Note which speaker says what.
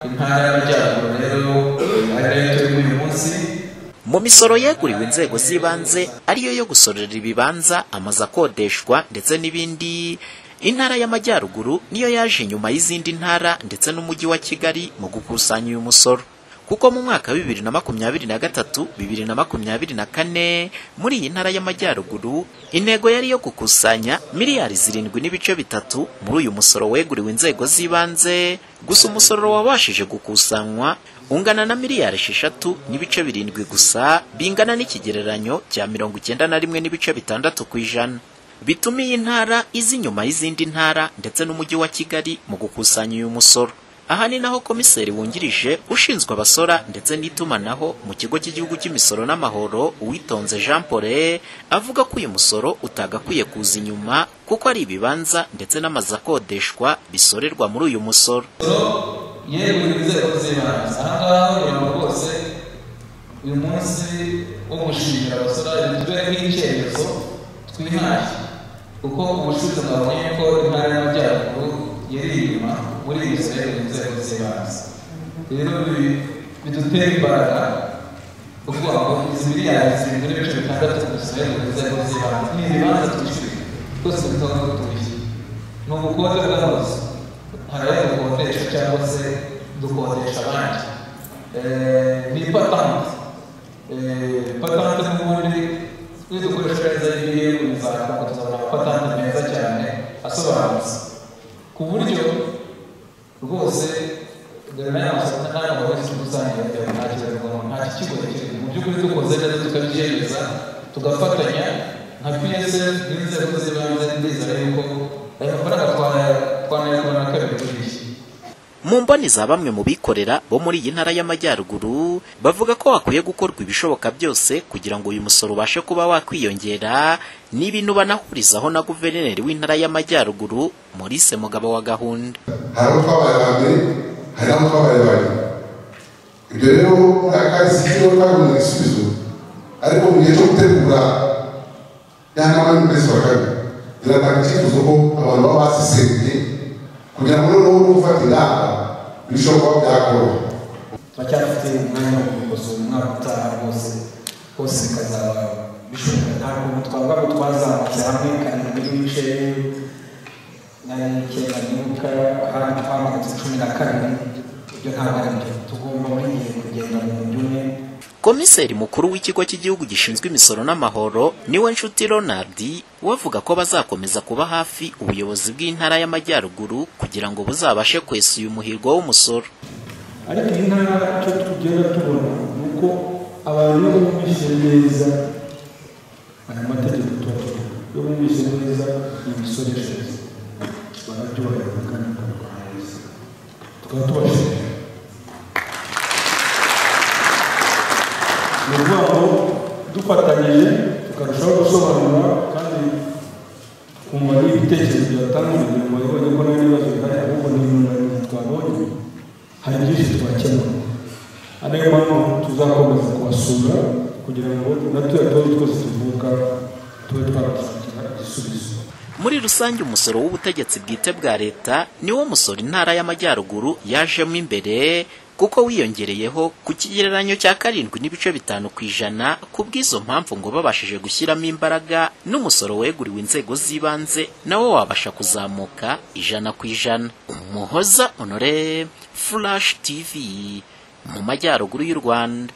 Speaker 1: Intara y'Amajyaruguru rero ari nayo turimo uyu munsi.
Speaker 2: Mu misoro yeguriwe inzego z'ibanze, ariyo yo gusorera ibibanza, amazu akodeshwa ndetse n'ibindi, Intara y'Amajyaruguru niyo yaje inyuma y'izindi ntara ndetse n'Umujyi wa Kigali mu gukusanya uyu musoro, kuko mu mwaka wa 2023, 2024, muri iyi Ntara y'Amajyaruguru intego yari iyo gukusanya miliyari 7.3 muri uyu musoro weguriwe inzego z'ibanze. Gusa umusoro wabashije gukusanywa ungana na miliyari 6.7 gusa, bingana n'ikigereranyo cya 91.6%, bituma iyi ntara iza inyuma y'izindi ntara ndetse n'Umujyi wa Kigali mu gukusanya uyu musoro. Aha ni naho komiseri wungirije ushinzwe abasora ndetse n'itumanaho mu Kigo cy'Igihugu cy'Imisoro n'Amahoro, Uwitonze Jean Paul, avuga ko uyu musoro utagakwiye kuza inyuma, kuko ari ibibanza ndetse n'amazu akodeshwa bisorerwa muri uyu musoro.
Speaker 1: Yeguriwe inzego z'ibanze, aha ngaha kugira ngo rwose uyu munsi wo gushimira abasora bitube nk'icyemezo twihaye, kuko ubushize mwabonye ko Intara y'Amajyaruguru yari inyuma muri iyi misoro yeguriwe inzego z'ibanze. Rero bidutera imbaraga kuvuga ngo izi miliyari 7.6 gusa yeguriwe inzego z'ibanze ni ibibanza twishyuye twese dusanzwe dutuye, ni ubukode bw'amazu, hari ayo dukodesha cyangwa se dukodesha abandi, ni patante. Patante n'ubundi iyo dukoresha neza ibiye bizakongo, tuzabona amapatante meza cyane asobanutse, ku buryo rwose dore n'aya masoko n'aya wese rusange nta kibazo, nta kigo kiri. Mu by'ukuri dukoze neza, tukabyemeza, tugafatanya nka PSF n'inzego z'ibanze, ndizera yuko aya mafaranga twanayakora na kabiri buriya.
Speaker 2: Mu mboni za bamwe mu bikorera bo muri iyi Ntara y'Amajyaruguru, bavuga ko hakwiye gukorwa ibishoboka byose kugira ngo uyu musoro ubashe kuba wakwiyongera. Ni ibintu banahurizaho na guverineri w'Intara y'Amajyaruguru, Maurice Mugabo wa Gahunda.
Speaker 3: Hari aho twabaye aba mbere, hari n'aho twabaye aba nyuma. Ibyo rero muri aka kahise twabonye igisubizo, ariko mu gihe cyo gutegura ya nama y'ukwezi wa kabiri, biratanga icyifuzo ko abantu baba basesenguye kugira ngo noneho gufata ingamba birusheho kuba byakoroha.
Speaker 4: Turacyafite umwanya wo gukosora, umwaka utaha rwose hose bikazaba bishoboka. Nta kuntu twavuga ngo twazamutse hamwe 7.9, nibuka ahandi twamanutse 12. Ibyo ntabwo ari byo, tugomba buri gihe kugenda mu mujyi umwe.
Speaker 2: Komiseri mukuru w'Ikigo cy'Igihugu gishinzwe Imisoro n'Amahoro, niwe Nshuti Ronald, we avuga ko bazakomeza kuba hafi ubuyobozi bw'Intara y'Amajyaruguru kugira ngo buzabashe kwesa uyu muhigo w'umusoro.
Speaker 5: Ariko iyi ntara, icyo tugenda tubona ni uko abantu iyo bumvise neza aya mategeko tuba tuvuga, iyo bumvise neza imisoreshereze, barabyubahiriza kandi bakabikora neza, tukaba tubashimira. Ni ukuvuga ngo dufatanyije tukarushaho gusobanura kandi twumva n'ibitekerezo byatangwa, kugira ngo babibonye ko nta n'ibibazo bihari, ahubwo ni inyunganizi twabonye, hari byinshi twakemura. Ari nayo mpamvu tuzakomeza kubasura kugira ngo na turiya tubazo twose tuvuka tube twadushakira igisubizo.
Speaker 2: Muri rusange, umusoro w'ubutegetsi bwite bwa leta niwo musoro Intara y'Amajyaruguru yajemo imbere, kuko wiyongereyeho ku kigereranyo cya 7.5%. Ku bw'izo mpamvu ngo babashije gushyiramo imbaraga, n'umusoro weguriwe inzego z'ibanze nawo wabasha kuzamuka 100%. Umuhoza Honore, Flash TV, mu majyaruguru y'u Rwanda.